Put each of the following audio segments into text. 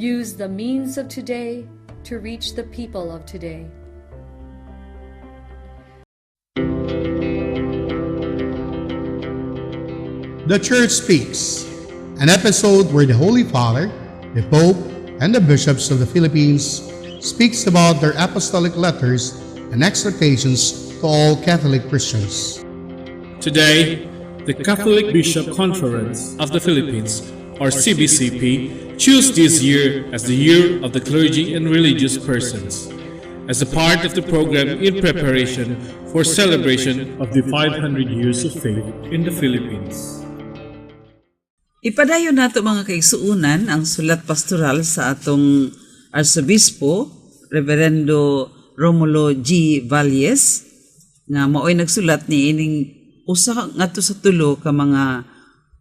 Use the means of today to reach the people of today. The Church Speaks, an episode where the Holy Father, the Pope, and the bishops of the Philippines speaks about their apostolic letters and exhortations to all Catholic Christians. Today, the Catholic Bishop Conference of the Philippines, or CBCP, choose this year as the Year of the Clergy and Religious Persons, as a part of the program in preparation for celebration of the 500 years of faith in the Philippines. Ipadayon nato, mga kaigsuonan, ang sulat pastoral sa atong Arsobispo, Reverendo Romulo G. Valles, nga maoy nagsulat ni ining usa ngadto sa tulo ka mga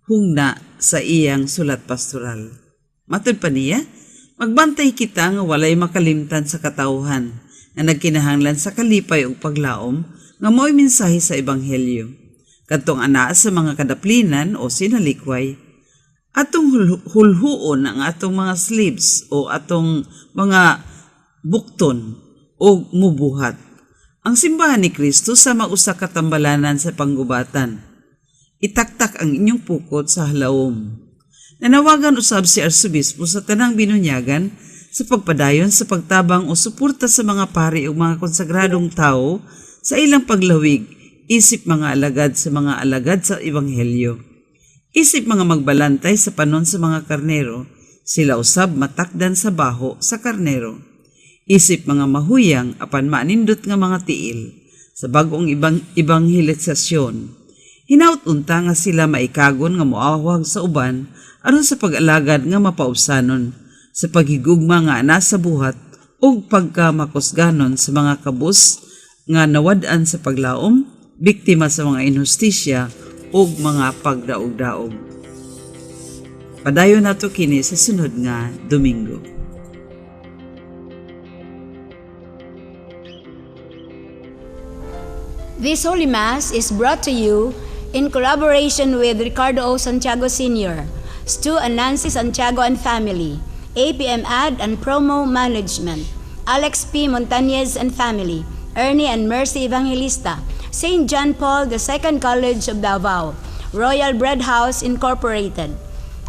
hugna sa iyang sulat pastoral. Matud pa niya, magbantay kita nga walay makalimtan sa katawhan nga nagkinahanglan sa kalipay ug paglaom nga maoy mensahe sa Ebanghelyo. Kadtong anaa sa mga kadaplinan o sinalikway, atong hulhuon ang atong mga sleeves o atong mga bukton o mubuhat. Ang simbahan ni Kristo sama usa ka tambalanan sa panggubatan. Itaktak ang inyong pukot sa halawom. Nanawagan usab si Arsobispo sa tanang binunyagan sa pagpadayon sa pagtabang o suporta sa mga pari o mga konsagradong tao sa ilang paglawig isip mga alagad sa mga alagad sa Ebanghelyo. Isip mga magbalantay sa panon sa mga karnero, sila usab matakdan sa baho sa karnero. Isip mga mahuyang apan maanindot nga mga tiil sa bag-ong ibang ebanghelisasyon. Hinaut unta nga sila maikagon nga moawhag sa uban aron sa pag-alagad nga mapaubsanon, sa paghigugma nga ana sa buhat ug pagkamakusganon sa mga kabus nga nawad-an sa paglaom, biktima sa mga inhustisya ug mga pagdaog-daog. Padayon nato kini sa sunod nga Domingo. This Holy Mass is brought to you in collaboration with Ricardo O. Santiago Sr., Stu and Nancy Santiago and Family, APM Ad and Promo Management, Alex P. Montañez and Family, Ernie and Mercy Evangelista, St. John Paul II College of Davao, Royal Bread House Incorporated,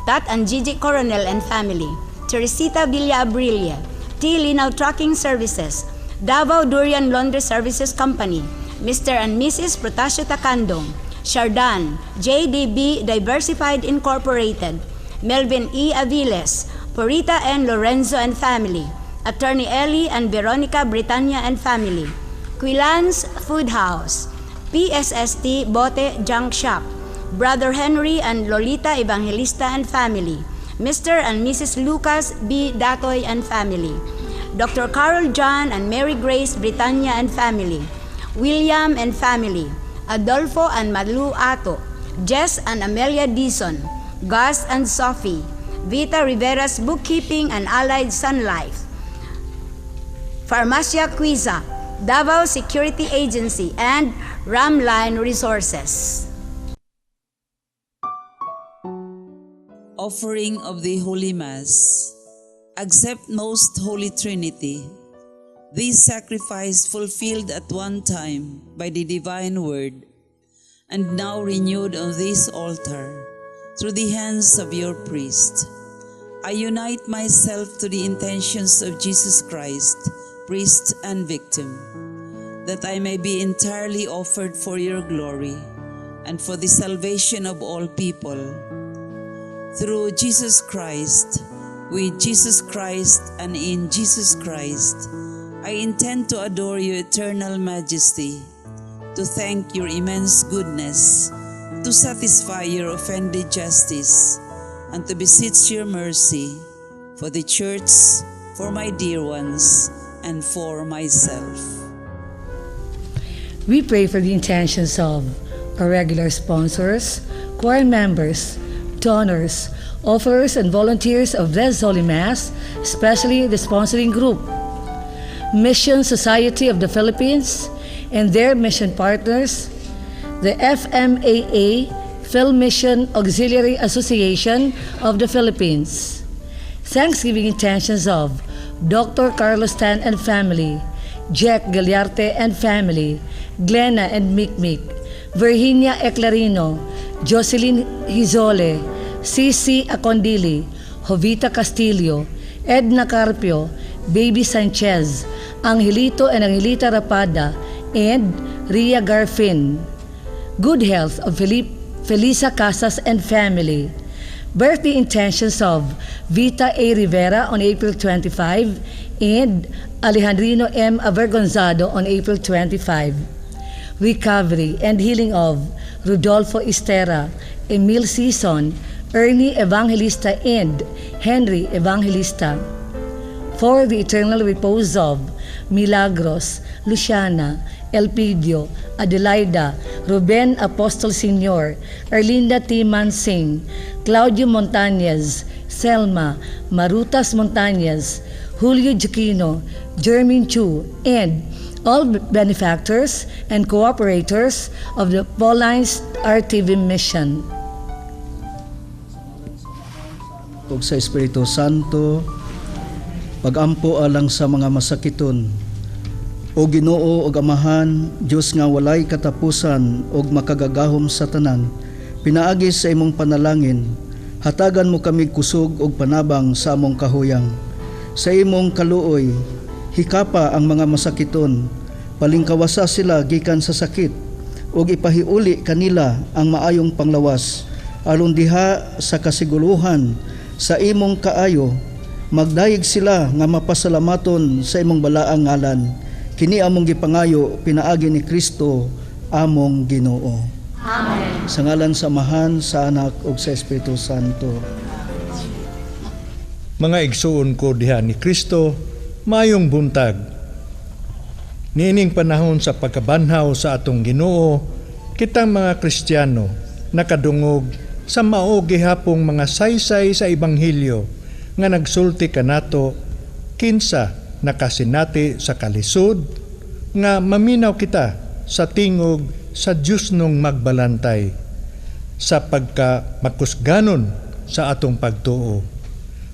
Tat and Gigi Coronel and Family, Teresita Villa Abrilia, T. Linaw Trucking Services, Davao Durian Laundry Services Company, Mr. and Mrs. Protasio Takandong, Shardan, JDB Diversified Incorporated, Melvin E. Aviles, Purita N. Lorenzo and Family, Attorney Ellie and Veronica Britannia and Family, Quilans Food House, PSST Bote Junk Shop, Brother Henry and Lolita Evangelista and Family, Mr. and Mrs. Lucas B. Datoy and Family, Dr. Carol John and Mary Grace Britannia and Family, William and Family, Adolfo and Malu Ato, Jess and Amelia Dison, Gus and Sophie, Vita Rivera's Bookkeeping and Allied Sun Life, Farmacia Quiza, Davao Security Agency, and Ramline Resources. Offering of the Holy Mass. Accept, Most Holy Trinity, this sacrifice fulfilled at one time by the Divine Word, and now renewed on this altar through the hands of your priest. I unite myself to the intentions of Jesus Christ, priest and victim, that I may be entirely offered for your glory and for the salvation of all people. Through Jesus Christ, with Jesus Christ, and in Jesus Christ, I intend to adore your eternal majesty, to thank your immense goodness, to satisfy your offended justice, and to beseech your mercy for the Church, for my dear ones, and for myself. We pray for the intentions of our regular sponsors, choir members, donors, offerers, and volunteers of this Holy Mass, especially the sponsoring group, Mission Society of the Philippines, and their mission partners, the FMAA, Phil Mission Auxiliary Association of the Philippines, Thanksgiving intentions of Dr. Carlos Tan and family, Jack Galiarte and family, Glenna and Mick Mick, Virginia Eclarino, Jocelyn Hizole, C.C. Acondili, Jovita Castillo, Edna Carpio, Baby Sanchez, Angelito and Angelita Rapada, and Ria Garfin. Good health of Felisa Casas and family. Birthday intentions of Vita A. Rivera on April 25 and Alejandrino M. Avergonzado on April 25. Recovery and healing of Rodolfo Estera, Emil Sison, Ernie Evangelista, and Henry Evangelista. For the eternal repose of Milagros, Luciana, Elpidio, Adelaida, Ruben Apostol Sr., Erlinda T. Mansing, Claudio Montañez, Selma, Marutas Montañez, Julio Giaquino, Jermaine Chu, and all benefactors and cooperators of the Paulines RTV Mission. Ug sa Espiritu Santo, pagampo alang sa mga masakiton. O Ginoo ug Amahan, Dios nga walay katapusan ug makagagahom sa tanan, pinaagi sa imong panalangin, hatagan mo kami kusog ug panabang sa among kahuyang. Sa imong kaluoy, hikapa ang mga masakiton, palingkawasa sila gikan sa sakit, ug ipahiuli kanila ang maayong panglawas, aron diha sa kasiguluhan sa imong kaayo, magdayeg sila nga mapasalamaton sa imong balaang ngalan. Kini among gipangayo pinaagi ni Kristo among Ginoo. Amen. Sa ngalan sa Amahan, sa Anak ug sa Espiritu Santo. Mga igsuon ko diha ni Kristo, mayong buntag. Niining panahon sa pagkabanhaw sa atong Ginoo, kitang mga Kristiyano nakadungog sa mao gihapong mga saysay sa ebanghelyo nga nagsulti kanato kinsa nakasinati sa kalisod nga maminaw kita sa tingog sa Diyosnong magbalantay sa pagka makusganon sa atong pagtuo.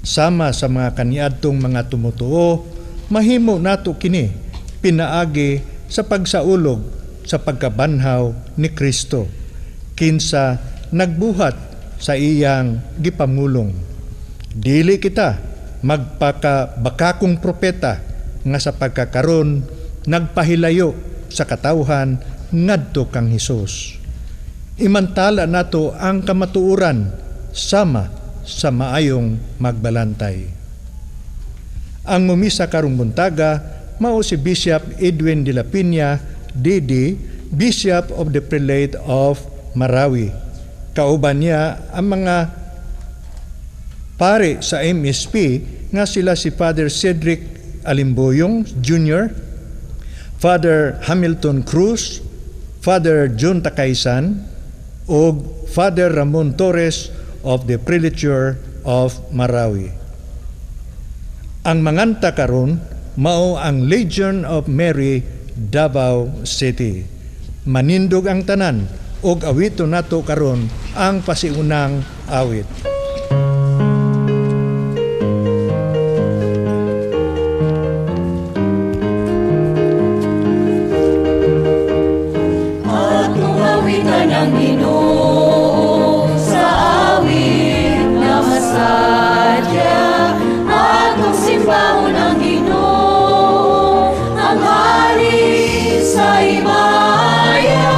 Sama sa mga kaniadtong mga tumutuo, mahimo nato kini pinaagi sa pagsaulog sa pagkabanhaw ni Kristo, kinsa nagbuhat sa iyang gipamulong. Dili kita magpakabakakong propeta nga sa pagkakaron nagpahilayo sa katawhan ngadto kang Hesus. Imantala nato ang kamatuoran sama sa maayong magbalantay. Ang mumisa karong buntaga mao si Bishop Edwin de la Peña, DD, Bishop of the Prelate of Marawi. Kauban niya ang mga pare sa MSP nga sila si Father Cedric Alimboyong Jr., Father Hamilton Cruz, Father John Takaisan, ug Father Ramon Torres of the Prelature of Marawi. Ang manganta karon mao ang Legion of Mary, Davao City. Manindog ang tanan ug awito nato karon ang pasiunang awit. Atong awitan ang Ginoo sa awit nga masadya. Atong simbahon ang Ginoo, ang hari sa himaya.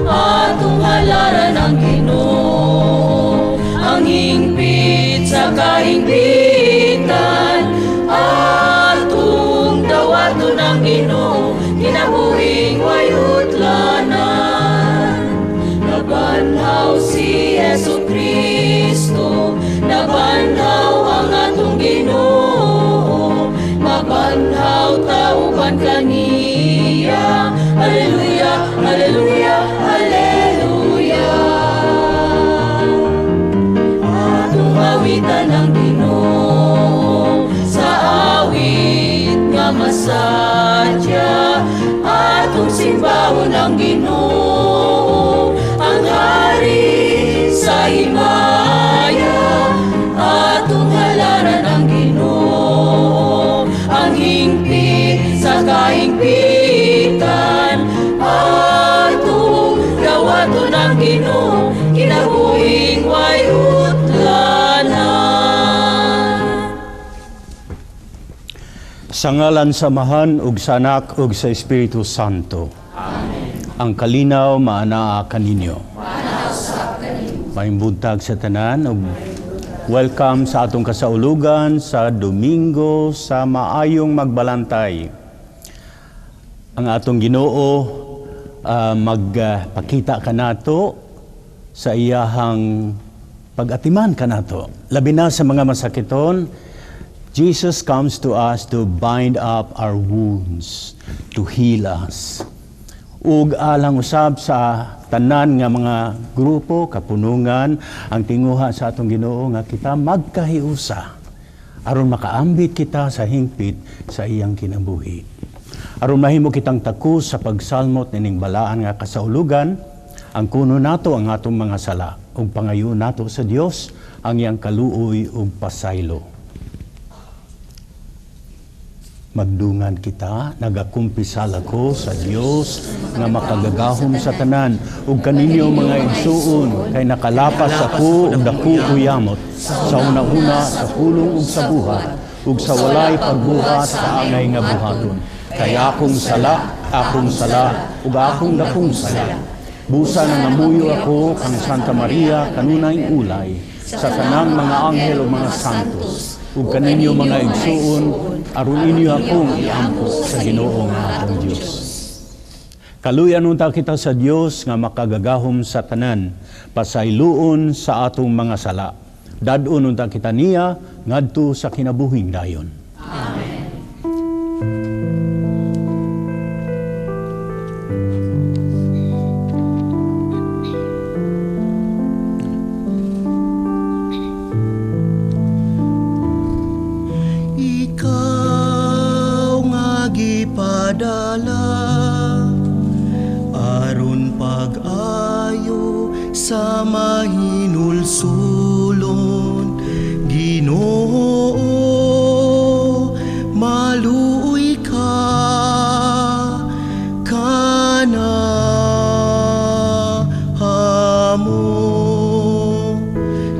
Atong halaran ang Ginoo, ang hingpit sa kahingpitan. Atong dawaton ang Ginoo, kinabuhing way utlanan. Nabanhaw si Hesu Kristo, nabanhaw ang atong Ginoo, mabanhaw ta uban kaniya. Hallelujah, hallelujah, hallelujah. Atong awitan ang Ginoo sa awit nga masadya. Atong simbahon ang Ginoo, ang hari sa himaya. Atong halaran ang Ginoo, kinabuhing way utlanan. Sa ngalan sa Amahan ug sa Anak ug sa Espiritu Santo. Amen. Ang kalinaw maanaa kaninyo. Maayong buntag sa tanan ug welcome sa atong kasaulugan sa Domingo sa Maayong Magbalantay. Ang atong Ginoo magpakita kanato sa iyahang pag-atiman kanato. Labi na sa mga masakiton, Jesus comes to us to bind up our wounds, to heal us. Ug alang usab sa tanan nga mga grupo, kapunungan, ang tinguha sa atong Ginoo nga kita magkahiusa aron makaambit kita sa hingpit sa iyang kinabuhi. Aron mahimo kitang takos sa pagsalmot nining balaan nga kasaulugan, ang kuno nato ang atong mga sala ug pangayo nato sa Dios ang iyang kaluoy ug pasaylo. Magdungan kita, nagakumpisal ako sa Dios nga makagagahom sa tanan ug kaninyo mga igsuon, kay nakalapas ako og dako uyamot sa una-una, sa pulong ug sa buhat ug sa walay pagbuhat sa angay nga buhaton. Kay akong sala ug akong dakong sala. Busa nangamuyo ako kang Santa Maria kanunay ulay, sa tanang mga anghel ug mga santos, ug kaninyo mga igsuon, aron inyo akong iampo sa Ginoo nga atong Dios. Kaluyan unta kita sa Dios nga makagagahom sa tanan, pasayloon sa atong mga sala. Dad-on unta kita niya ngadto sa kinabuhing dayon. Amen. Ikaw nga gipadala aron pag-ayo sa mahinulsulon, Ginoo, maluoy ka kanamo.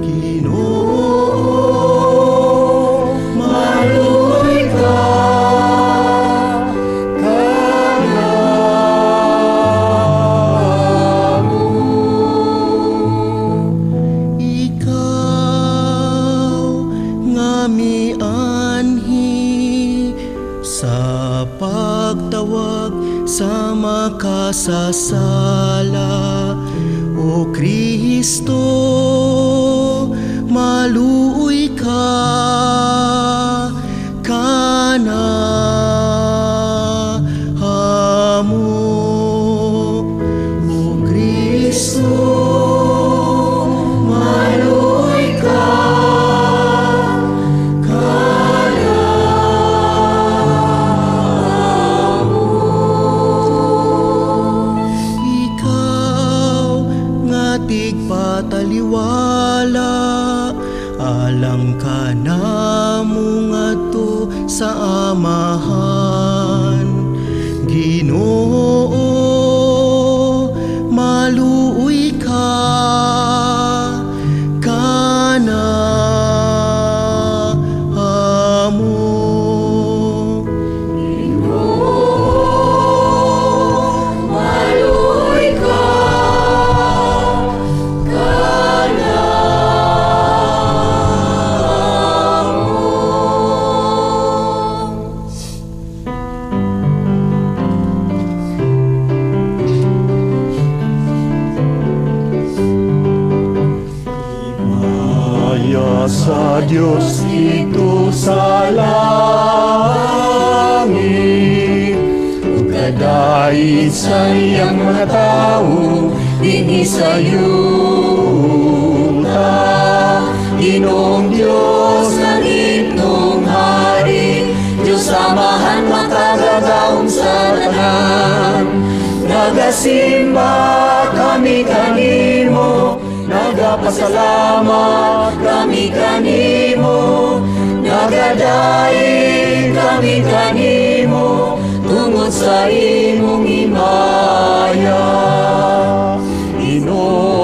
Ginoo, maluoy ka kanamo. Ikaw nga mianhi sa pagtawag sa makasasala, O Kristo, maluoy ka kanamo. O Kristo, maluoy ka kanamo. Ikaw nga tigpataliwala alang kanamo ngadto sa Amahan, Ginoo, maluoy ka kanamo. Maluoy ka kanamo. Himaya sa Dios didto sa langit, ug kadait sa iyang mga tawo dinhi sa yuta. Ginoong Dios, langitnong hari, Diyos Amahan, makagagahom sa tanan. Nagasimba kami kanimo, nagapasalamat kami kanimo, nagadaig kami kanimo, tungod sa imong himaya. Ginoo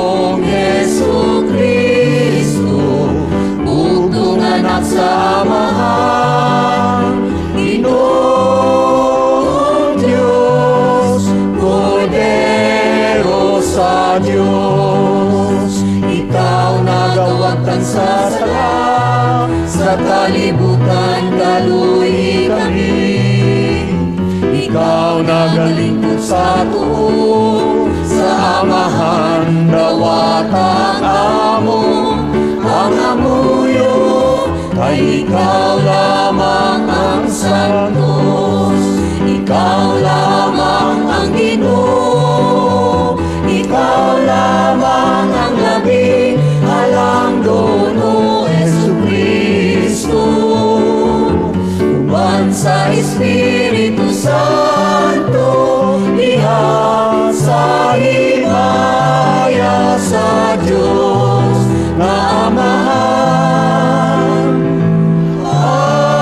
sa Dios. Ikaw nagawagtan sa sala, sa kalibutan kaluhi kami. Ikaw nagalingkod sa tuo, sa Amahan dawatang amo, ang amuyo, kay ikaw lamang ang santos, ikaw lamang ang Ginoo, ikaw lamang ang labing halangdon, O Jesu Kristo. Uban sa Espiritu Santo, diha sa himaya sa Diyos nga Amahan. Amen.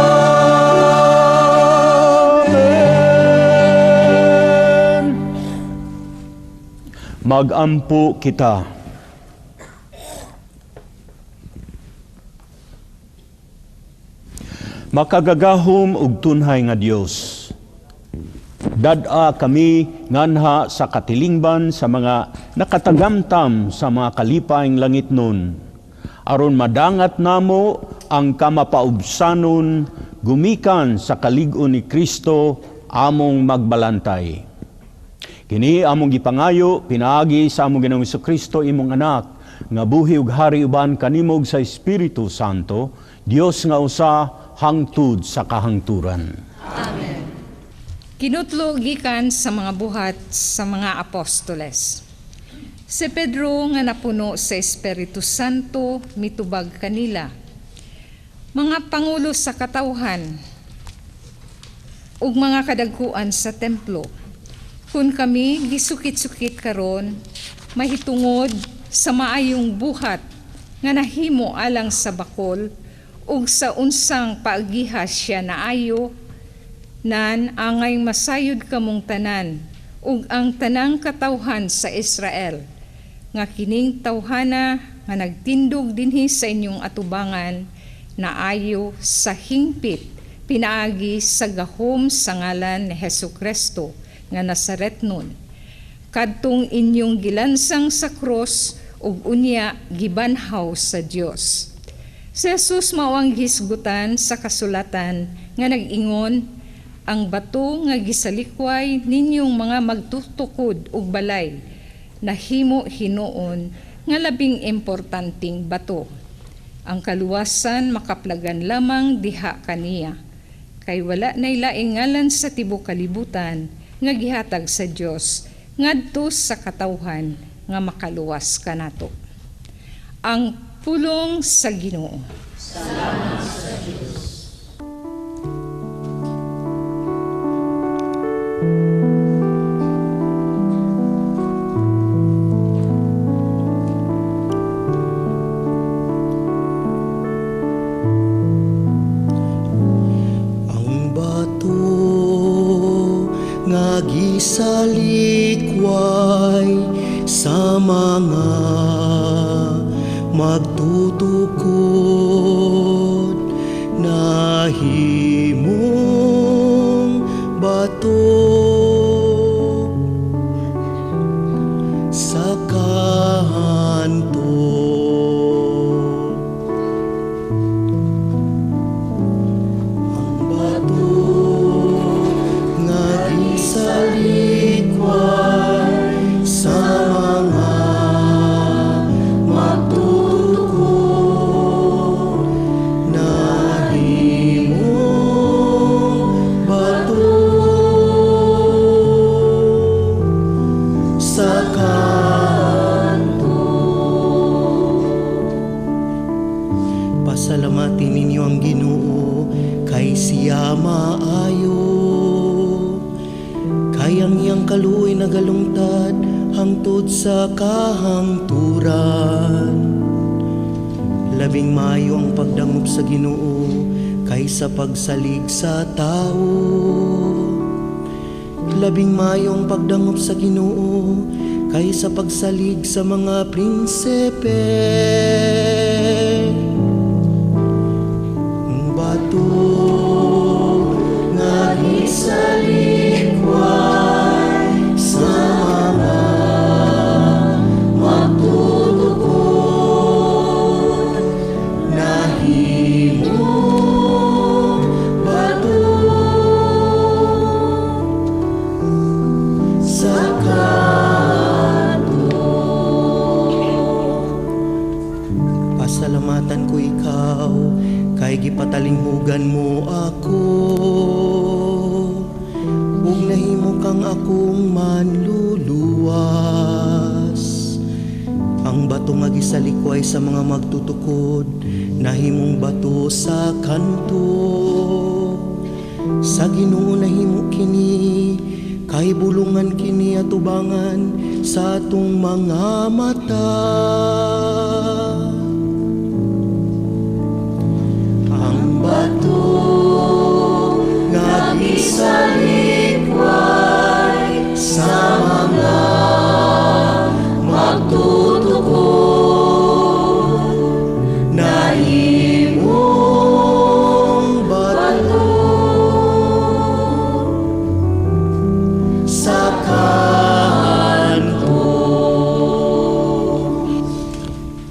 Magampo kita. Makagagahom ug tunhay nga Dios, dad-a kami nganha sa katilingban sa mga nakatagamtam sa mga kalipayng langit nun, aron madangat namo ang kamapaubsanon gumikan sa kalig-on ni Kristo among magbalantay. Kini among gipangayo pinaagi sa among Ginoong Kristo imong anak nga buhi ug hari uban kanimo sa Espiritu Santo, Dios nga usa hangtod sa kahangturan. Amen. Kinutlo gikan sa mga buhat sa mga apostoles. Si Pedro nga napuno sa Espiritu Santo mitubag kanila. Mga pangulo sa katawhan ug mga kadagkuan sa templo, kun kami gisukit-sukit karon mahitungod sa maayong buhat nga nahimo alang sa bakol ug sa unsang paagiha siya naayo, nan angay masayod kamong tanan ug ang tanang katawhan sa Israel nga kining tawhana nga nagtindog dinhi sa inyong atubangan naayo sa hingpit pinaagi sa gahom sa ngalan ni Hesukristo nga Nazaretnon, kadtong inyong gilansang sa krus ug unya gibanhaw sa Dios. Si Jesus mao ang gisgutan sa kasulatan nga nag-ingon, ang bato nga gisalikway ninyong mga magtutukod og balay nahimo hinuon nga labing importanteng bato. Ang kaluwasan makaplagan lamang diha kaniya, kay wala nay laing ngalan sa tibuok kalibutan nga gihatag sa Dios ngadto sa katawhan nga makaluwas kanato. Ang pulong sa Ginoo. Salamat sa Dios. Ang bato nga gisalikway sa mga magtutukod, nahimong bato sa kanto. Ang bato nga gisalikway sa mga magtutukod, nahimong bato sa kanto. Pasalamatin ninyo ang Ginoo kay siya maayo, kay ang iyang kaluoy nagalungtad hangtod sa kahangturan. Labing maayo ang pagdangop sa Ginoo kaysa pagsalig sa tao. Labing maayo ang pagdangop sa Ginoo kaysa pagsalig sa mga prinsipe. Ang bato nga gisalikway sa mga Kay gipatalinghugan mo ako ug nahimo kang akong manluluwas. Ang bato nga gisalikway sa mga magtutukod, nahimong bato sa kanto. Sa Ginoo nahimo kini, kay bulungan kini atubangan sa atong mga mata. Ang bato nga gisalikway sa mga magtutukod, nahimong bato sa kanto.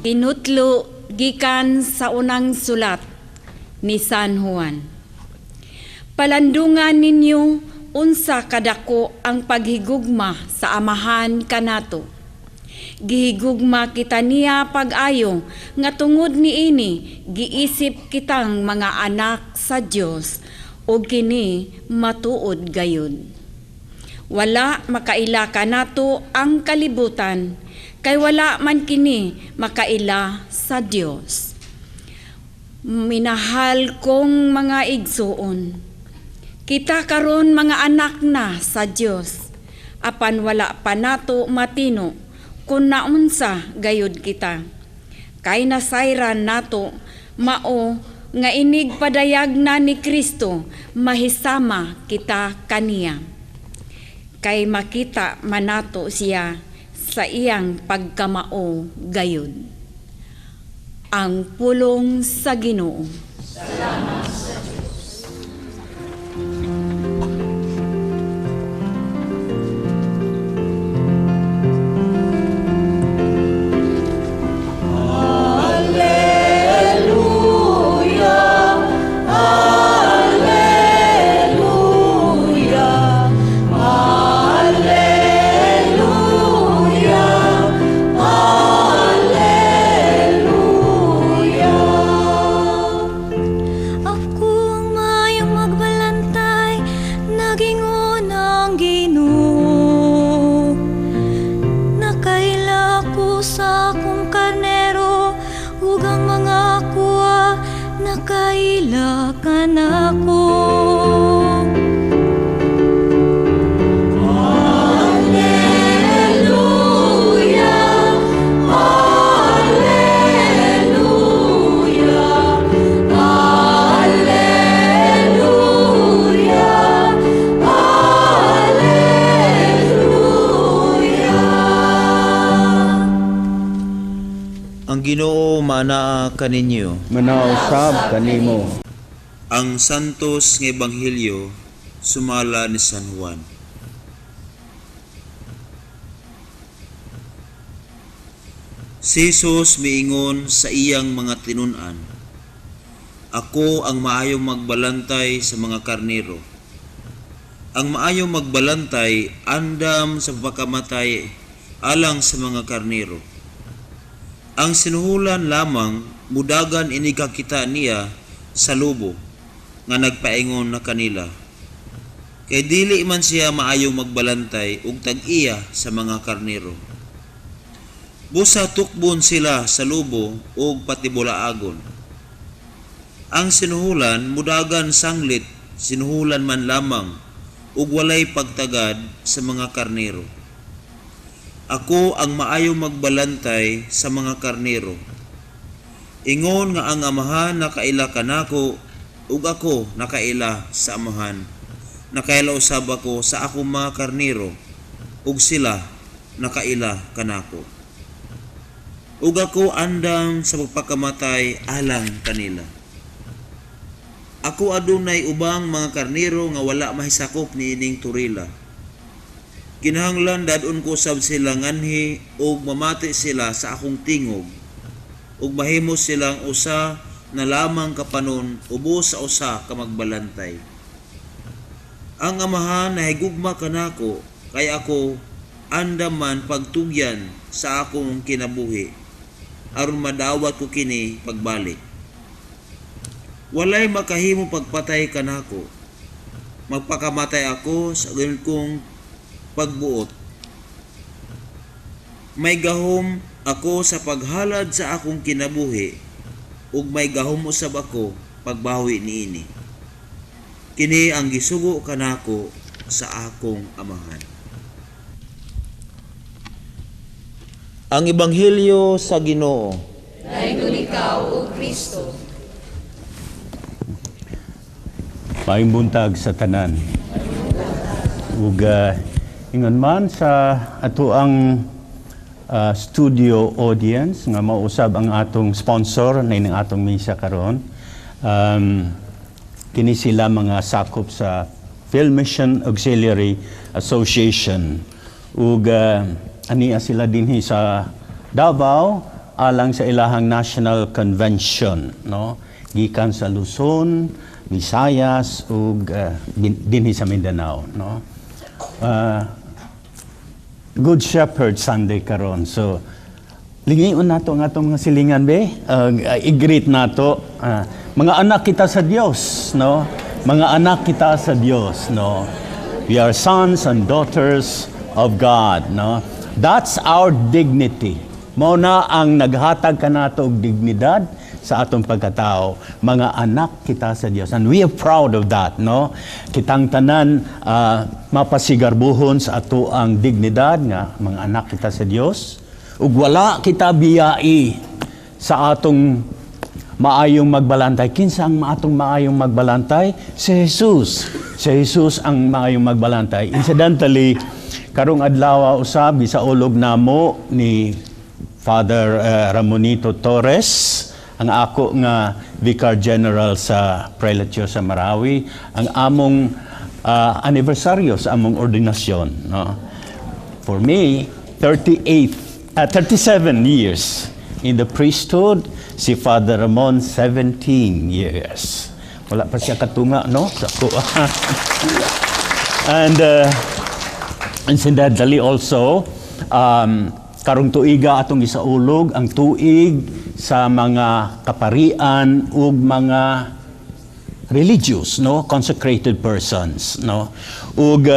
Tinutlo gikan sa unang sulat ni San Juan. Palandungan ninyo unsa kadako ang paghigugma sa Amahan kanato. Gihigugma kita niya pag-ayo nga tungod niini giisip kitang mga anak sa Dios ug kini matuod gayud. Wala makaila kanato ang kalibutan kay wala man kini makaila sa Dios. Minahal kong mga igsuon, kita karon mga anak na sa Dios, apan wala pa nato matino kun naunsa gayud kita. Kay nasayran nato mao nga inig padayag na ni Kristo, mahisama kita kaniya. Kay makita manato siya sa iyang pagkamao gayud. Ang pulong sa Ginoo. Salamat sa Diyos. Alleluia, Alleluia, Alleluia, Alleluia. Ako ang mayong magbalantay, nagingon ang Ginoo. Nakaila ko sa akong karnero, ug ang mga kuwa nakaila kanako. Alleluia, Alleluia, Alleluia, Alleluia. Ang Ginoo maanaa kaninyo. Manausab kanimo. Ang Santos nga Ebanghelyo sumala ni San Juan. Si Jesus miingon sa iyang mga tinun-an, Ako ang maayong magbalantay sa mga karnero. Ang maayong magbalantay andam sa pagkamatay alang sa mga karnero. Ang sinuhulan lamang mudagan inig kakita niya sa lobo nga nagpaingon na kanila. Kay dili man siya maayong magbalantay ug tag-iya sa mga karnero. Busa tukbon sila sa lobo ug patibulaagon. Ang sinuhulan mudagan sanglit, sinuhulan man lamang ug walay pagtagad sa mga karnero. Ako ang maayong magbalantay sa mga karnero. Ingon nga ang Amahan nakaila kanako ug ako nakaila sa Amahan. Nakaila usab ako sa akong mga karnero ug sila nakaila kanako. Ug ako andam sa pagpakamatay alang kanila. Ako adunay ubang mga karnero nga wala mahisakop niining turila. Kinahanglan dad-on ko usab sila nganhi ug mamati sila sa akong tingog ug mahimo silang usa na lamang kapanon ubos sa usa ka magbalantay. Ang Amahan nahigugma kanako kay ako andam man pagtugyan sa akong kinabuhi aron madawat ko kini pagbalik. Walay makahimo pagpatay kanako. Magpakamatay ako sa kong pagbuot. May gahom ako sa paghalad sa akong kinabuhi ug may gahom usab ako pagbawi niini. Kini ang gisugo kanako sa akong Amahan. Ang Ebanghelyo sa Ginoo. Dayon ikaw, O Kristo. Maayong buntag sa tanan. Ug ingon man sa ato ang studio audience nga mausab ang atong sponsor na ining atong misa karon. Kini sila mga sakop sa Phil Mission Auxiliary Association. Ug ania sila dinhi sa Davao alang sa ilahang National Convention, no? Gikan sa Luzon, Visayas ug dinhi sa Mindanao, no? Good Shepherd Sunday karon. So lingion nato ang atong mga silingan be, i-greet nato mga anak kita sa Dios, no? Mga anak kita sa Dios, no? We are sons and daughters of God, no? That's our dignity. Mao na ang naghatag kanato og dignidad sa atong pagkatao. Mga anak kita sa Dios. And we are proud of that, no? Kitang tanan mapasigarbuhon sa ato ang dignidad nga mga anak kita sa Dios. Ug wala kita biyai sa atong maayong magbalantay. Kinsa ang atong maayong magbalantay? Si Jesus. Si Jesus ang maayong magbalantay. Incidentally, karong adlaw usab gisaulog namo ni Father Ramonito Torres, ang ako nga Vicar General sa Prelature sa Marawi, ang among anibersaryo sa among ordinasyon, no? For me, 37 years in the priesthood, si Father Ramon 17 years. Wala pa siya katunga, no? Sa ako. And incidentally also, karong tuiga atong gisaulog ang tuig sa mga kaparian ug mga religious, no, consecrated persons, no? Ug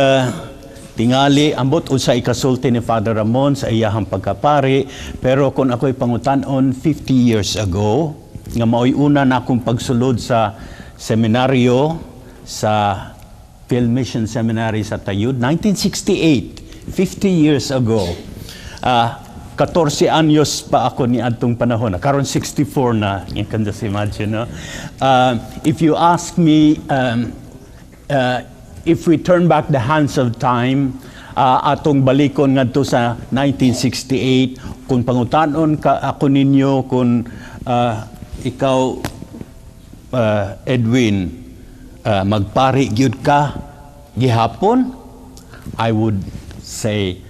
tingali ambot unsa ikasulti ni Father Ramon sa iyahang pagkapari, pero kung ako'y pangutan-on 50 years ago nga maoy una na akong pagsulod sa seminaryo sa Phil Mission Seminary sa Tayud, 1968, 50 years ago. 14 anyos pa ako ni adtong panahon. Karon 64 na, you can just imagine, no? If you ask me, if we turn back the hands of time, atong balikon ngadto sa 1968, kung pangutanon ka ako ninyo, kung ikaw, Edwin, magpari gyud ka gihapon, I would say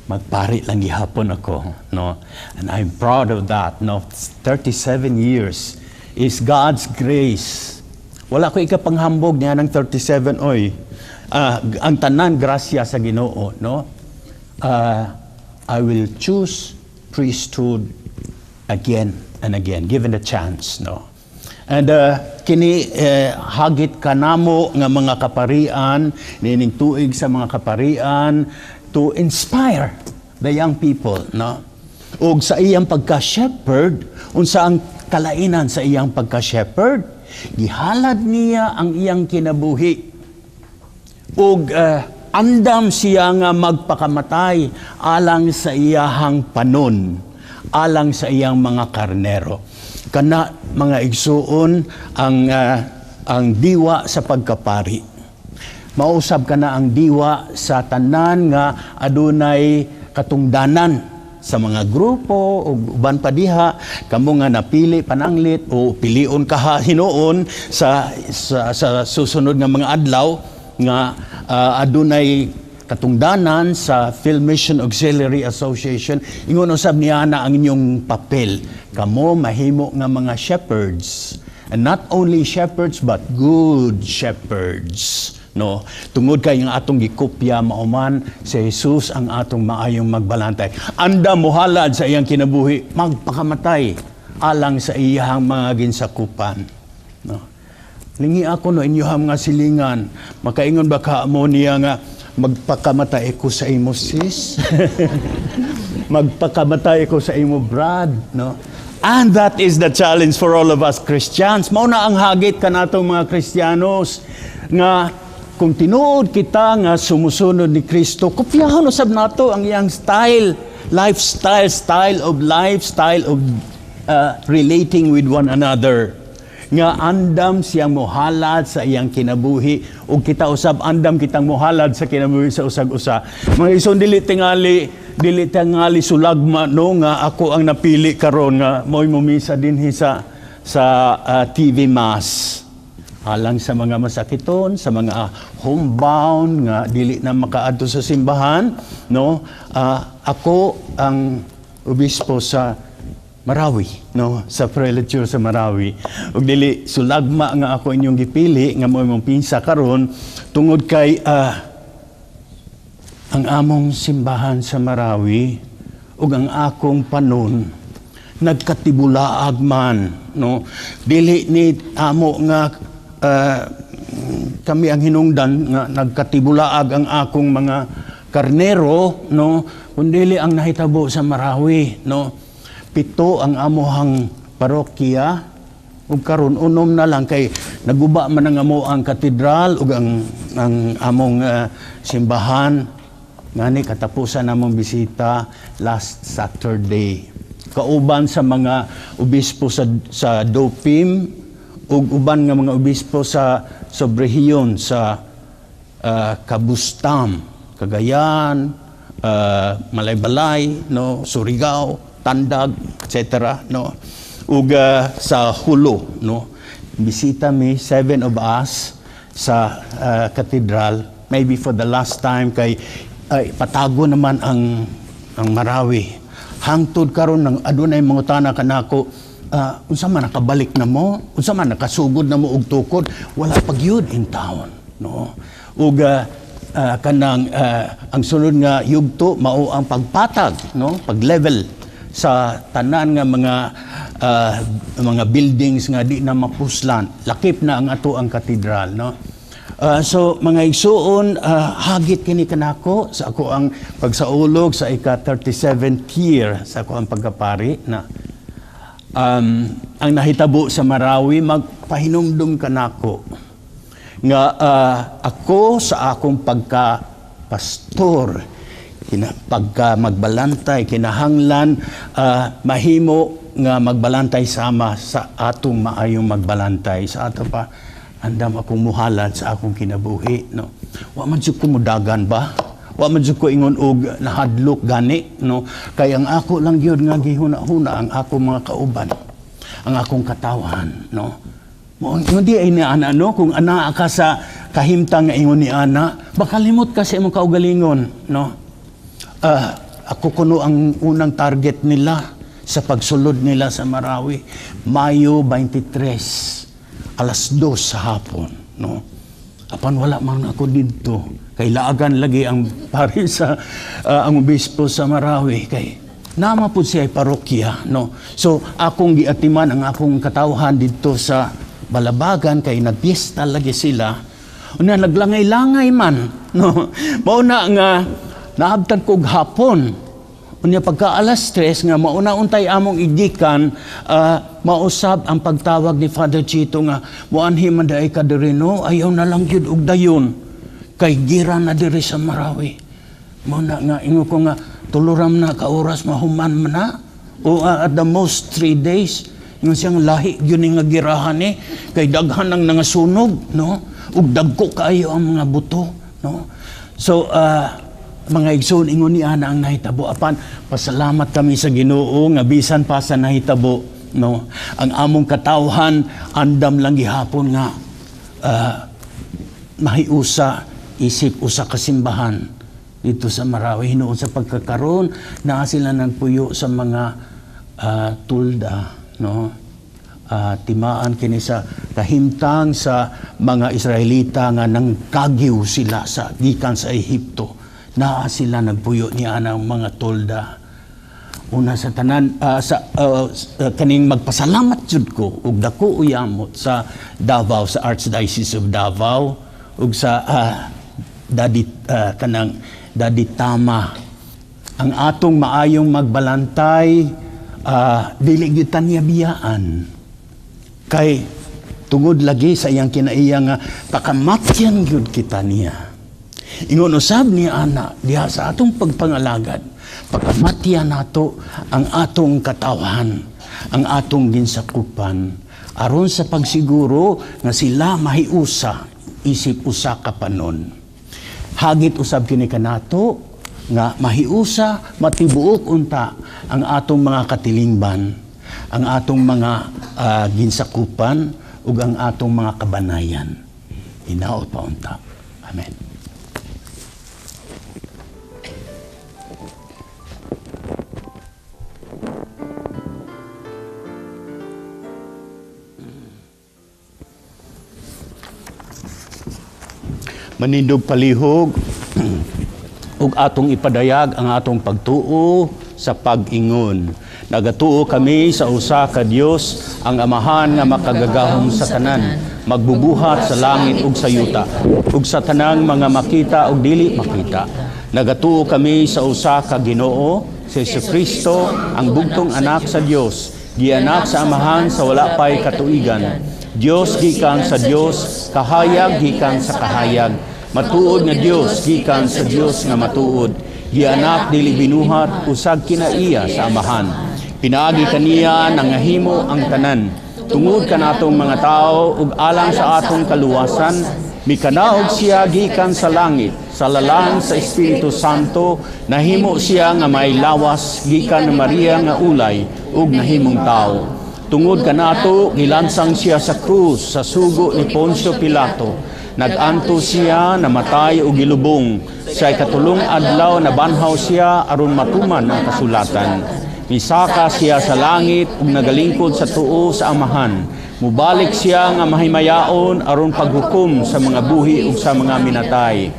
magpari lang gihapon ako, no? And I'm proud of that, no? 37 years is God's grace. Wala ko ikapanghambog niya ng 37, oy. Ang tanan grasya sa Ginoo, no? I will choose priesthood again and again, given the chance, no? And kini hagit kanamo nga mga kaparian, niining tuig sa mga kaparian to inspire the young people, no? Ug sa iyang pagka-shepherd, unsa ang kalainan sa iyang pagka-shepherd? Gihalad niya ang iyang kinabuhi. Ug andam siya nga magpakamatay alang sa iyahang panon, alang sa iyang mga karnero. Kana mga igsuon ang diwa sa pagkapari. Mausab kana ang diwa sa tanan nga adunay katungdanan sa mga grupo o uban pa diha kamo nga napili pananglit o pilion ka hinuon sa susunod nga mga adlaw nga adunay katungdanan sa Phil Mission Auxiliary Association. Ingon usab niya na ang inyong papel. Kamo mahimo nga mga shepherds, and not only shepherds but good shepherds, no? Tungod kay ang atong gikopya mauman si Jesus ang atong maayong magbalantay. Anda mohalad sa iyang kinabuhi, magpakamatay alang sa iyang mga ginsakupan, no? Lingi ako no inyuhang mga silingan. Makaingon ba ka mo niya nga magpakamatay ko sa imo, sis? Magpakamatay ko sa imo, brad, no? And that is the challenge for all of us Christians. Mao na ang hagit kanatong mga Kristiyanos nga kung tinuod kita nga sumusunod ni Kristo, kopyahon usab nato ang iyang style, lifestyle, style of life, style of relating with one another. Nga andam siyang mohalad sa iyang kinabuhi ug kita usab andam kitang mohalad sa kinabuhi sa usag usa. Mga igsoon, dili tingali sulagma, no, nga ako ang napili karon nga mo'y mumisa dinhi sa TV Mass alang sa mga masakiton, sa mga homebound nga dili na makaadto sa simbahan, no. Ako ang obispo sa Marawi, no, sa prelature sa Marawi. Ug dili sulagma nga ako inyong gipili nga mo imong pinsa karon tungod kay ang among simbahan sa Marawi ug ang akong panon nagkatibulaag man, no. Dili ni amo nga kami ang hinungdan nga nagkatibulaag ang akong mga karnero, no, kundili ang nahitabo sa Marawi, no. 7 ang amohang parokya ug karon 6 na lang kay naguba man ang amo ang katedral ug ang among simbahan. Ngani katapusan namong bisita last Saturday kauban sa mga obispo sa Dopim ug uban nga mga obispo sa subrehiyon sa Kabustam, Cagayan, Malaybalay, no, Surigao, Tandag, etc., no. Ug sa Jolo, no. Bisita mi, seven of us, sa katedral, maybe for the last time kay ay, patago naman ang Marawi. Hangtod karon nang adunay mangutana kanako, unsa man nakabalik na mo? Unsa man nakasugod na mo og tukod? Wala pa gyud in town, no. Ug kanang ang sunod nga yugto mao ang pagpatag, no, pag-level sa tanan nga mga buildings nga di na mapuslan, lakip na ang ato ang katedral, no. So mga igsuon, hagit kini kanako sa ako ang pagsaulog sa ika 37th year sa ako ang pagkapari na ang nahitabo sa Marawi magpahinumdum kanako nga ako sa akong pagka pastor kina, pagka magbalantay, kinahanglan mahimo nga magbalantay sama sa atong maayong magbalantay. Sa ato pa, andam akong muhalad sa akong kinabuhi, no. Wa man jud ko mudagan ba, wa man jud ko ingon og nahadlok gani, no, kay ang ako lang gyud nga gihuna-huna ang akong mga kauban, ang akong katawhan, no. Mo hindi ay ni ana, no, kung ana ka sa kahimtang nga ingon ni ana, baka limot ka sa imong kaugalingon, no. Ako kuno ang unang target nila sa pagsulod nila sa Marawi, Mayo 23, alas 2 sa hapon, no. Apan wala man ako didto kay laagan lagi ang pari sa ang obispo sa Marawi kay nama pud siya ay parokya, no. So akong giatiman ang akong katawhan didto sa Balabagan kay nagpiesta lagi sila. Una naglangay-langay man, no. Mao na nga naabtan kog hapon. Unya pagka alas 3 nga mauna untay among igikan, mausab ang pagtawag ni Father Chito nga muanhi man diay ka diri, no, ayaw na lang gyud og dayon kay gira na diri sa Marawi. Mao na nga ingon ko nga 3 ram na ka oras mahuman man na o at the most 3 days. Ingon siyang lahi gyud ni nga girahan ni kay daghan ang nangasunog, no, ug dagko kaayo ang mga buto, no. So mga igsoon, ingon ni ana ang nahitabo, apan pasalamat kami sa Ginoo nga bisan pa sa nahitabo, no, ang among katawhan andam lang gihapon nga mahiusa isip usa ka simbahan dito sa Marawi. Hinuon sa pagkakaroon naa sila nagpuyo sa mga tulda, no. Timaan kini sa kahimtang sa mga Israelita nga nang kagiw sila sa gikan sa Ehipto, naa sila nagpuyo ni anang mga tolda. Una sa tanan, sa kaning magpasalamat jud ko og dako uyamot sa Davao, sa Archdiocese of Davao ug sa Daddy, kanang Daddy Tama, ang atong maayong magbalantay. Dili gyud ta niya biyaan kay tungod lagi sa iyang kinaiya nga pakamatyan gyud kita niya. Ingon usab niya ana diha sa atong pagpangalagad, pakamatyan nato ang atong katawhan, ang atong ginsakupan, aron sa pagsiguro nga sila mahiusa isip usa ka panon. Hagit usab kini kanato nga mahiusa, matibuok unta ang atong mga katilingban, ang atong mga ginsakupan ug ang atong mga kabanayan. Hinaot pa unta. Amen. Manindog palihog ug atong ipadayag ang atong pagtuo sa pag-ingon. Nagatuo kami sa usa ka Dios, ang Amahan nga makagagahom sa tanan, magbubuhat sa langit ug sa yuta, ug sa tanang mga makita ug dili makita. Nagatuo kami sa usa ka Ginoo, si Jesucristo, ang bugtong anak sa Dios, gianak sa Amahan sa wala pay katuigan. Dios gikan sa Dios, kahayag gikan sa kahayag, matuod nga Dios gikan sa Dios nga matuod, gianak dili binuhat, usag kinaiya sa Amahan. Pinaagi kaniya nangahimo ang tanan. Tungod kanatong mga tao ug alang sa atong kaluwasan, mikanaog siya gikan sa langit, sa lalang sa Espiritu Santo, nahimo siya nga may lawas gikan ni Maria nga ulay ug nahimong tao. Tungod kanato gilansang siya sa krus sa sugo ni Poncio Pilato. Nag-anto siya, namatay ug gilubong. Sa ikatulong adlaw nabanhaw siya aron matuman ang kasulatan. Misaka siya sa langit ug nagalingkod sa tuo sa Amahan. Mubalik siya nga mahimayaon aron paghukom sa mga buhi ug sa mga minatay.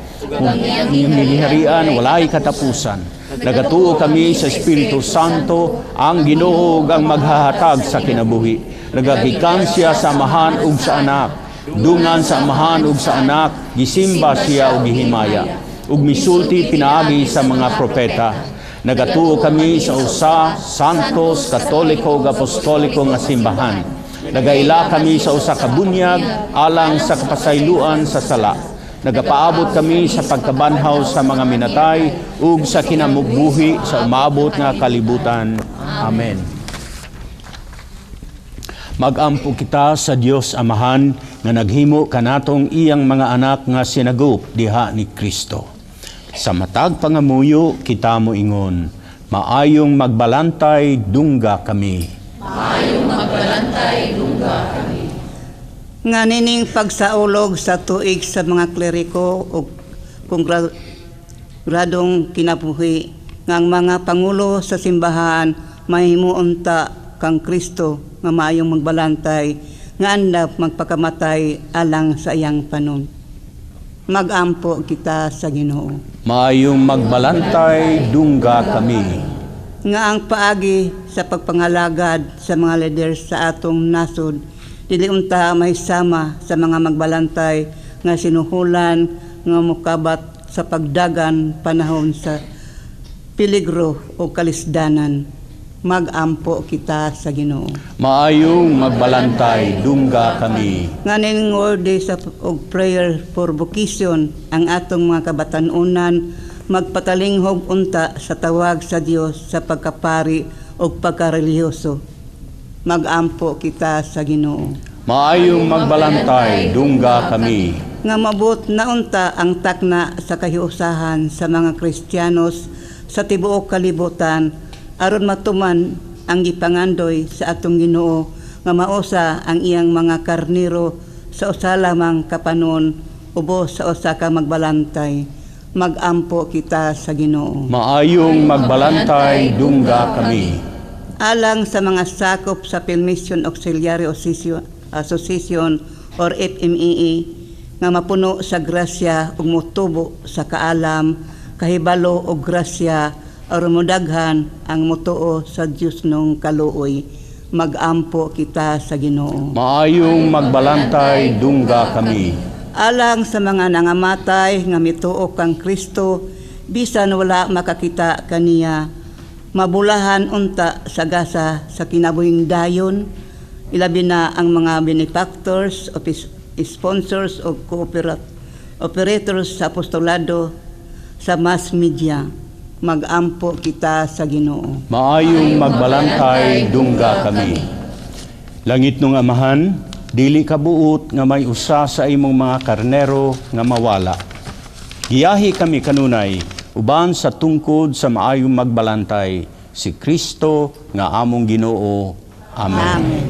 Giharian walay katapusan. Nagatuo kami sa Espiritu Santo, ang Ginoo ug ang maghahatag sa kinabuhi. Nagagikan siya sa Amahan ug sa Anak. Dungan sa Amahan ug sa Anak, gisimba siya ug gihimaya. Ug misulti pinaagi sa mga propeta. Nagatuo kami sa usa Santos, Katoliko ug Apostoliko nga simbahan. Nagaila kami sa usa ka bunyag alang sa kapasayloan sa sala. Nagapaabot kami sa pagkabanhaw sa mga minatay ug sa kinamugbuhi sa umabot nga kalibutan. Amen. Magampo kita sa Dios Amahan nga naghimo kanatong iyang mga anak nga sinagup diha ni Kristo. Sa matag pangamuyo kita moingon, maayong magbalantay dungga kami. Maayong magbalantay dungga kami. Nga nining pagsaulog sa tuig sa mga kleriko ug kongradong kinabuhi nga ang mga pangulo sa simbahan mahimo unta kang Kristo nga maayong magbalantay nga andap magpakamatay alang sa iyang panon. Magampo kita sa Ginoo. Maayong magbalantay dungga kami. Nga ang paagi sa pagpangalagad sa mga leaders sa atong nasod dili unta may sama sa mga magbalantay nga sinuhulan nga mukabat sa pagdagan panahon sa peligro o kalisdanan. Magampo kita sa Ginoo. Maayong magbalantay dungga kami. Nga ning day sa og prayer for vocation ang atong mga kabatan-unan magpatalinghog unta sa tawag sa Dios sa pagkapari og pagkarelihiyoso. Magampo kita sa Ginoo. Maayong magbalantay dungga kami. Nga mabot na unta ang takna sa kahiusahan sa mga Kristiyanos sa tibuok kalibutan aron matuman ang gipangandoy sa atong Ginoo nga maosa ang iyang mga karniro sa usa lamang kapanon ubos sa usa ka magbalantay. Magampo kita sa Ginoo. Maayong magbalantay dungga kami. Alang sa mga sakop sa Phil Mission Auxiliary Association or FMEE nga mapuno sa grasya ug motubo sa kaalam, kahibalo og grasya Aron modaghan ang motuo sa Dios nung kaluoy. Magampo kita sa Ginoo. Maayong magbalantay, dungga kami. Alang sa mga nangamatay nga mituo kang Kristo, bisan wala makakita kaniya, mabulahan unta sa gasa sa kinabuhing dayon, ilabi na ang mga benefactors, sponsors o operators sa apostolado sa mass media. Magampo kita sa Ginoo. Maayong magbalantay, dungga kami. Langit nung Amahan, dili kabuot nga may usa sa imong mga karnero nga mawala. Giyahi kami kanunay uban sa tungkod sa maayong magbalantay, si Kristo nga among Ginoo. Amen. Amen.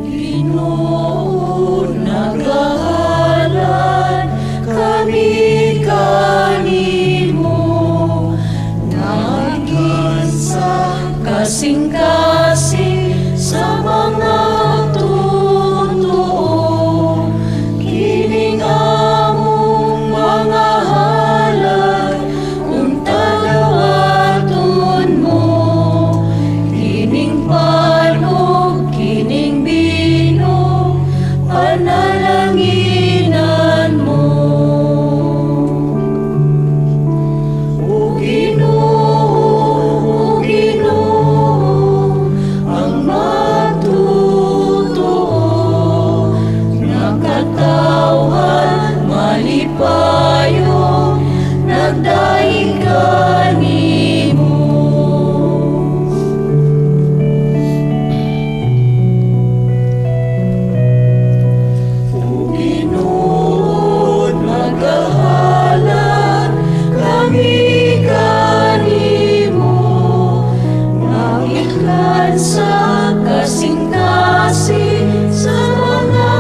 Ginoo, nagahalad kami kanimo, nagin sa kasing-kasing sa mga totoo, kining among mga halad unta dawaton mo, kining panog, kining bino, panalanginan mo. O Ginoo, O Ginoo, ang matutuo, nakatawhan, malipayo, nagdaig kanimo. O Ginoo, nagahalad kami kanimo, nagiklan sa kasing-kasing sa mga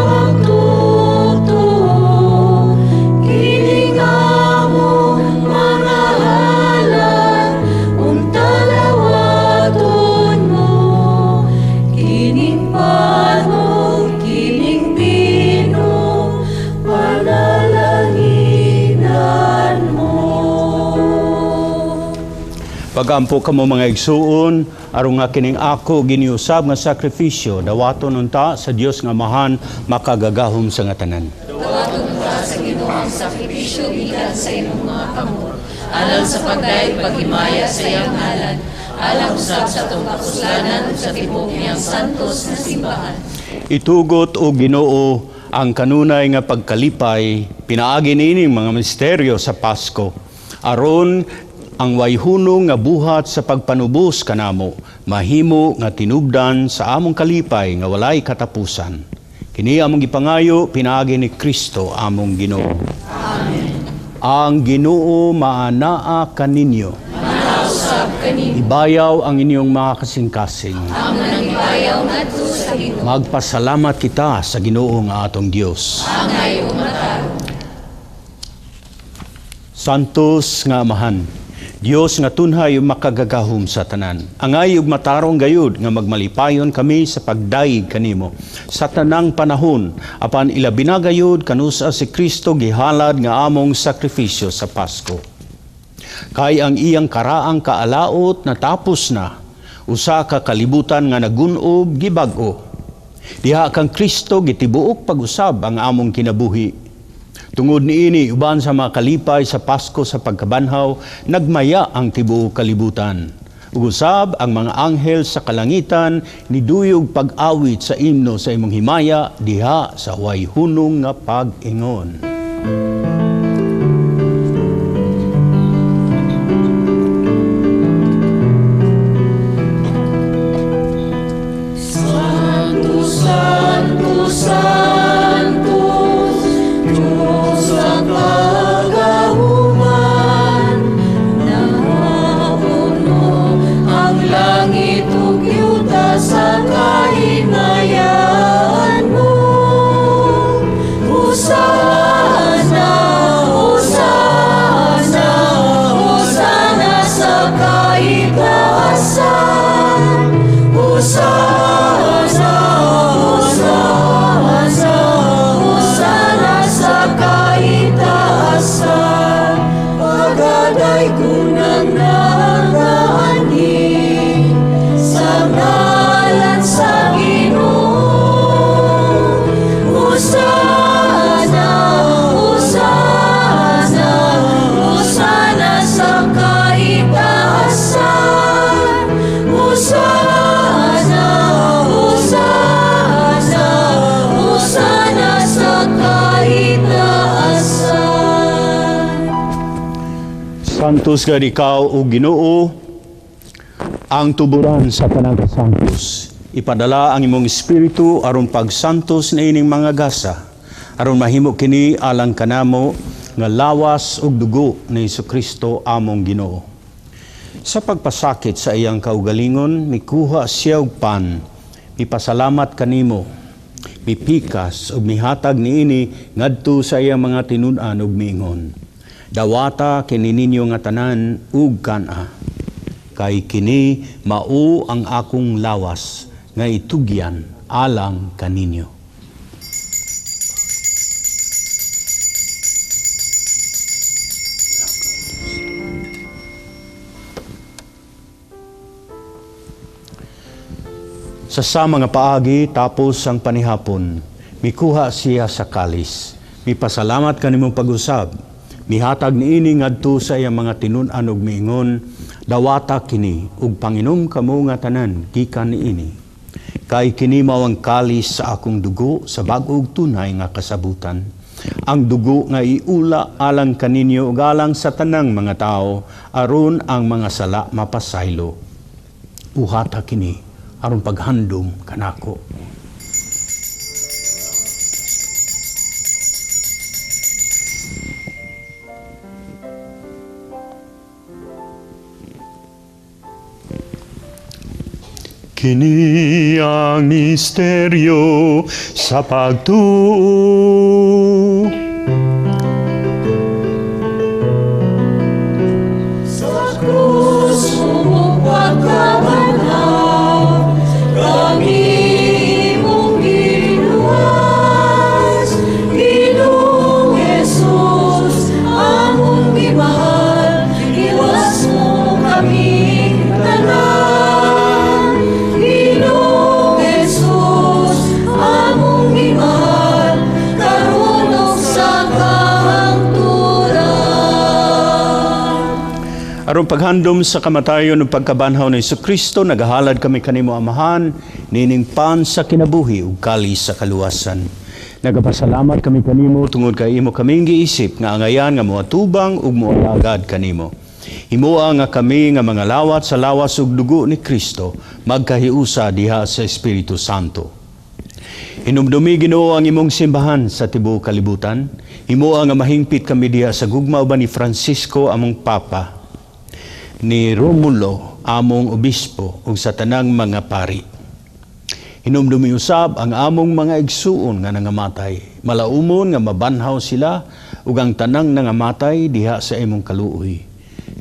totoo, kining among mga halad unta dawaton mo, kining panog, kining bino, panalanginan mo. Pagampo kamo mga igsuon, aron nga kining ako giniusab nga sakripisyo dawaton unta sa Dios nga Amahan makagagahom sa nga tanan. Dawaton ka sa Ginoo ang sakripisyo gikan sa imong mga kamot, alang sa pagdayeg paghimaya sa iyang ngalan, alang usab sa atong kapuslanan ug sa tibuok niyang santos nga simbahan. Itugot o Ginoo ang kanunay nga pagkalipay pinaagi niining mga misteryo sa Pasko, aron ang wayhunong nga buhat sa pagpanubos kanamo mahimo nga tinubdan sa among kalipay nga walay katapusan. Kini among gipangayo pinaagi ni Kristo among Ginoo. Amen. Ang Ginoo maanaa kaninyo. Manausab kanimo. Ibayaw ang inyong mga kasing-kasing. Amo nang ibayaw ngadto sa Ginoo. Magpasalamat kita sa Ginoo nga atong Dios. Angay umatarong. Santos nga Amahan, Dios nga tunhay ug makagagahom sa tanan. Angay ug matarong gayud nga magmalipayon kami sa pagdayeg kanimo sa tanang panahon, apan ilabi na gayud kanusa si Kristo gihalad nga among sakripisyo sa Pasko. Kay ang iyang karaang kaalaot natapos na, usa ka kalibutan nga nagun-ob gibag-o. Diha kang Kristo gitibuok pag-usab ang among kinabuhi. Tungod niini uban sa mga kalipay sa Pasko sa pagkabanhaw, nagmaya ang tibuok kalibutan. Ug usab ang mga anghel sa kalangitan niduyog pag-awit sa imno sa imong himaya diha sa way hunong nga pag-ingon. Santo, Santo, Santo, Diyos sa kagahuman, napuno ang langit ug yuta sa kahimayan. Santos gad ikaw o Ginoo, ang tuburan sa tanang kasantos. Ipadala ang imong espiritu aron pagsantos niining mga gasa, aron mahimo kini alang kanamo nga lawas ug dugo ni Hesukristo among Ginoo. Sa pagpasakit sa iyang kaugalingon, mikuha siya og pan, mipasalamat kanimo, mipikas ug mihatag niini ngadto sa iyang mga tinun-an ug miingon: Dawata kini ninyo nga tanan ug kan-a, kay kini mao ang akong lawas nga itugyan alang kaninyo. Sa mga paagi tapos ang panihapon, mikuha siya sa kalis, mipasalamat kanimong pag-usab, mihatag niini ngadto sa iyang mga tinun-an ug miingon: Dawata kini ug panginom kamo nga tanan gikan niini, kay kini mao ang kalis sa akong dugo sa bag-o ug tunay nga kasabutan, ang dugo nga iula alang kaninyo ug alang sa tanang mga tawo aron ang mga sala mapasaylo. Uhata kini aron paghandom kanako. Kini ang misteryo sa pagtuo. Sa krus ug pagkabanhaw, kami imong giluwas. Ginoong Jesus, among gimahal, iwas mo kaming tanan. Ginoong Jesus, among gimahal, karon ug sa kahangturan. Aron paghandom sa kamatayon ug pagkabanhaw ni Hesukristo, nagahalad kami kanimo Amahan, nining pan sa kinabuhi ug kalis sa kaluwasan. Nagapasalamat kami kanimo tungod kay imo kaming giisip nga angayan nga moatubang ug moalagad kanimo. Himoa nga kami nga mga lawat sa lawas ug dugo ni Kristo magkahiusa diha sa Espiritu Santo. Hinumdumi Ginoo ang imong simbahan sa tibuok kalibutan. Himoa nga mahingpit kami diha sa gugma uban ni Francisco among Papa, ni Romulo among obispo ug sa tanang mga pari. Hinumdumi usab ang among mga igsuon nga nangamatay, malaumon nga mabanhaw sila ug ang tanang nangamatay diha sa imong kaluoy.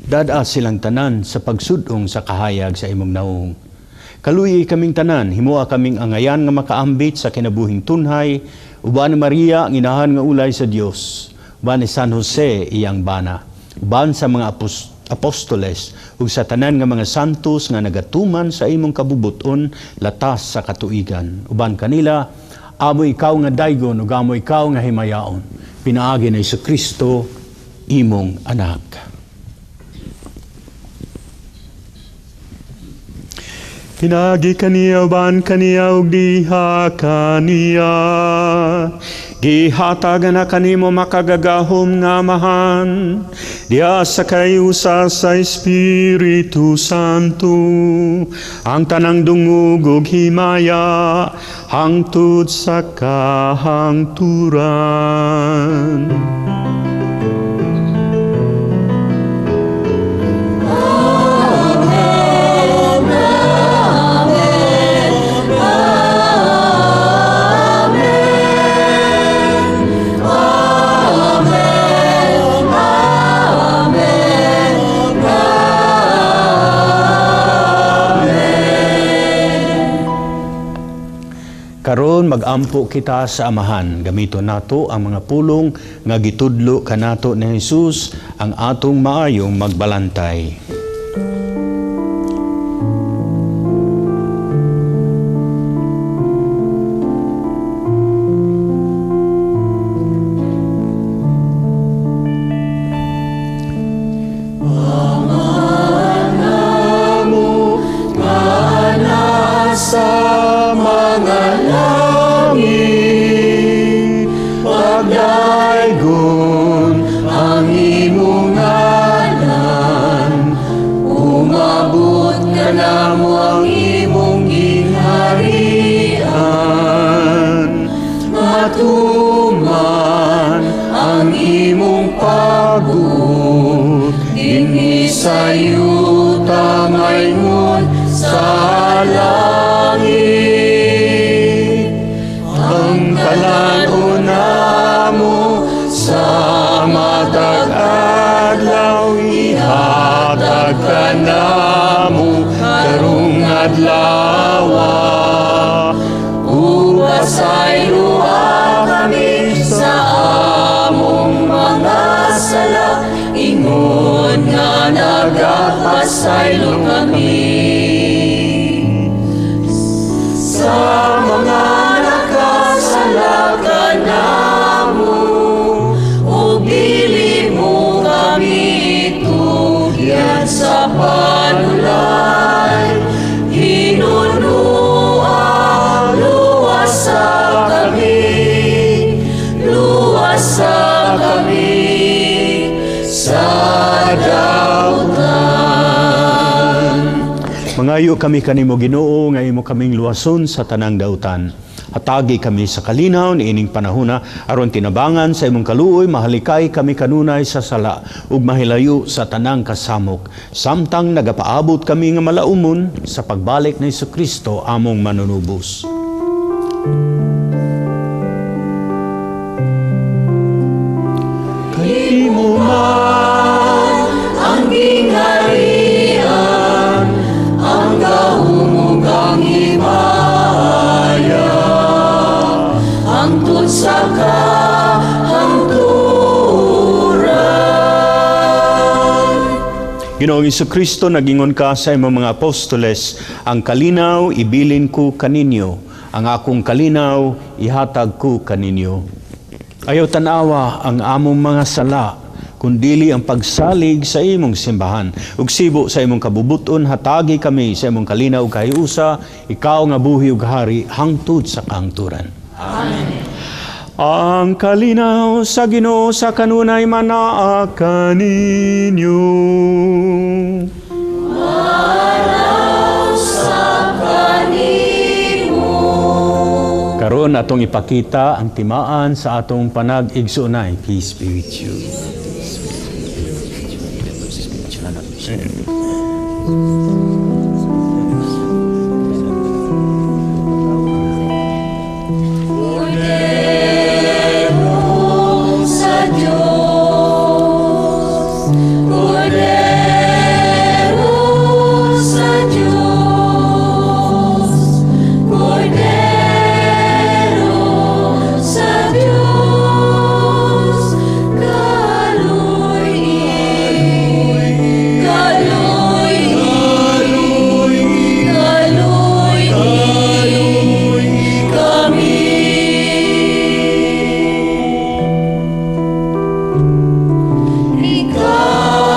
Dad-a silang tanan sa pagsudong sa kahayag sa imong naong. Kaluoyi kaming tanan, himoa kaming angayan nga makaambit sa kinabuhing tunhay, uban ni Maria ang inahan nga ulay sa Dios, uban ni San Jose iyang bana, uban sa mga apostoles ug sa tanan nga mga santos nga nagatuman sa imong kabubuton latas sa katuigan. Uban kanila, amo ikaw nga daygon ug amo ikaw nga himayaon, pinaagi ni Hesukristo imong anak. Pinaagi kaniya, uban kaniya ug diha kaniya, gihatag na kanimo makagagahom nga Amahan, diha sa kayusa sa Espiritu Santo, ang tanang dungog ug himaya hangtod sa kahangturan. Karon magampo kita sa Amahan. Gamito nato ang mga pulong nga gitudlo kanato ni Jesus ang atong maayong magbalantay. Pagdaygon ang imong ngalan, adlaw. Ug pasayloa kami sa among mga sala, ingon nga nagapasaylo kami sa mga nakasala kanamo, ug dili mo kami tugyan sa panulay. Hinunua, luwasa kami, luwasa kami sa dautan. Mangayo kami kanimo, Ginoo, nga imo kaming luwason sa tanang dautan. Hatagi kami sa kalinaw niining panahona aron tinabangan sa imong kaluoy mahalikay kami kanunay sa sala ug mahilayo sa tanang kasamok, samtang nagapaabot kami nga malaumon sa pagbalik ni Kristo among manunubos. Kay imo man ang gingharian, ang gahom ug ang himaya, hangtod sa kahangturan. Ginoong Kristo, nagingon ka sa imong mga apostoles, "Ang kalinaw ibilin ko kaninyo, ang akong kalinaw ihatag ko kaninyo. Ayaw tanawa ang among mga sala, kundili ang pagsalig sa imong simbahan. Ug sibo sa imong kabubuton, hatagi kami sa imong kalinaw ug kahiusa, ikaw nga buhi ug hari hangtod sa kahangturan." Amen. Ang kalinaw sa Ginoo sa kanunay manaa kaninyo. Sa kanimo. Karon atong ipakita ang timaan sa atong panag-igsoonay. Peace be with you. Kordero sa Diyos, Kordero sa Diyos, Kordero sa Diyos, kaluy-i, kaluy-i, kaluy-i kami. Ikaw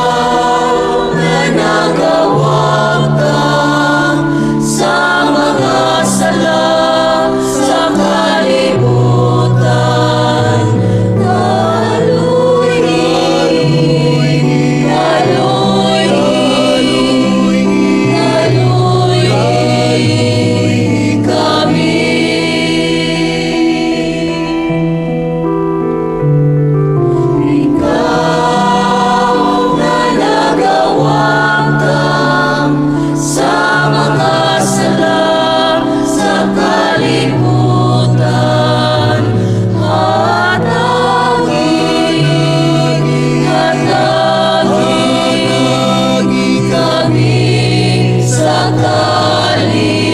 nga nagawagtang sa mga sala sa kalibutan, kaluy-i, kaluy-i, kaluy-i kami. Ikaw nga nagawagtang sa mga sala sa kalibutan, hatagi, hatagi kami sa kalinaw.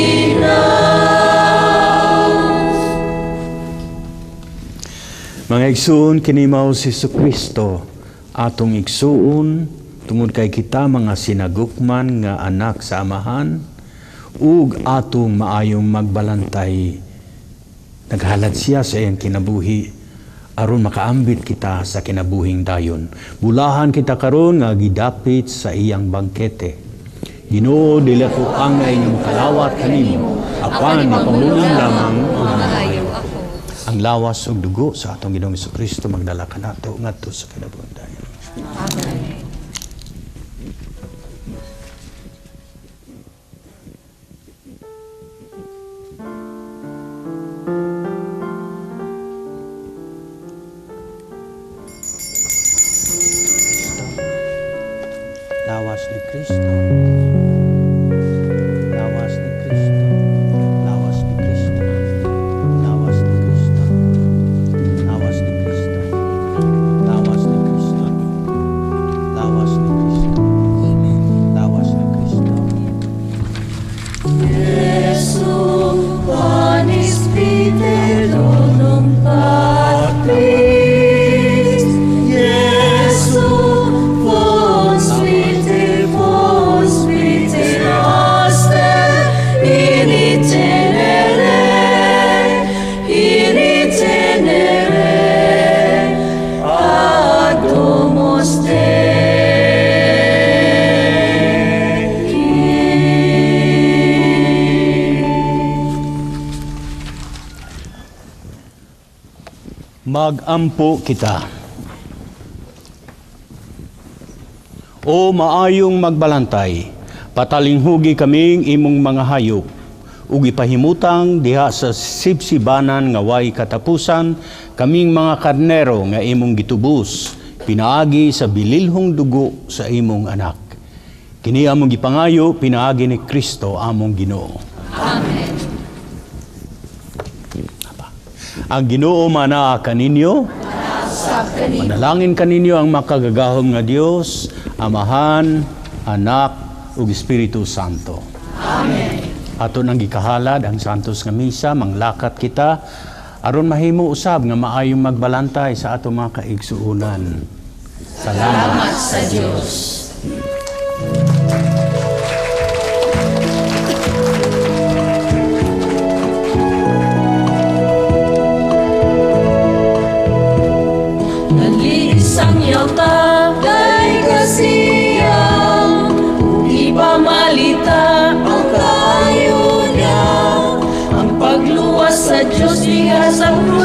Mga igsuon, kini mao si Kristo atong igsuon tungod kay kita mga sinagukman nga anak sa Amahan ug atong maayong magbalantay. Naghalad siya sa iyang kinabuhi aron makaambit kita sa kinabuhing dayon. Bulahan kita karon nga gidapit sa iyang bangkete. Ginoo, dili ako angay nga makalawat kanimo, apan ipamulong lamang ug Maayo ako. Ang lawas ug dugo sa atong Ginoong Kristo magdala kanato ngadto sa kinabuhing dayon. Amen. Lawas ni Kristo. Lawas ni Kristo. Lawas ni Kristo. Lawas ni Kristo. Lawas ni Kristo. Lawas ni Kristo. Lawas ni Kristo. Lawas ni Kristo. Mag-ampo kita. O maayong magbalantay, patalinghugi kaming imong mga hayop, ug ipahimutang diha sa sibsibanan nga way katapusan kaming mga karnero nga imong gitubos, pinaagi sa bililhong dugo sa imong anak. Kini among gipangayo pinaagi ni Kristo among Ginoo. Amen. Ang Ginoo manaa kaninyo. Manalangin kaninyo ang makagagahom nga Dios, Amahan, Anak ug Espiritu Santo. Amen. Ato nang gikahalad ang santos nga misa, manglakat kita aron mahimo usab nga maayong magbalantay sa ato mga kaigsuonan. Salamat sa Dios. Nalisang yalta kay kasiyang ipamalita ang kayo niya, ang pagluwas sa Diyos diha sa krus.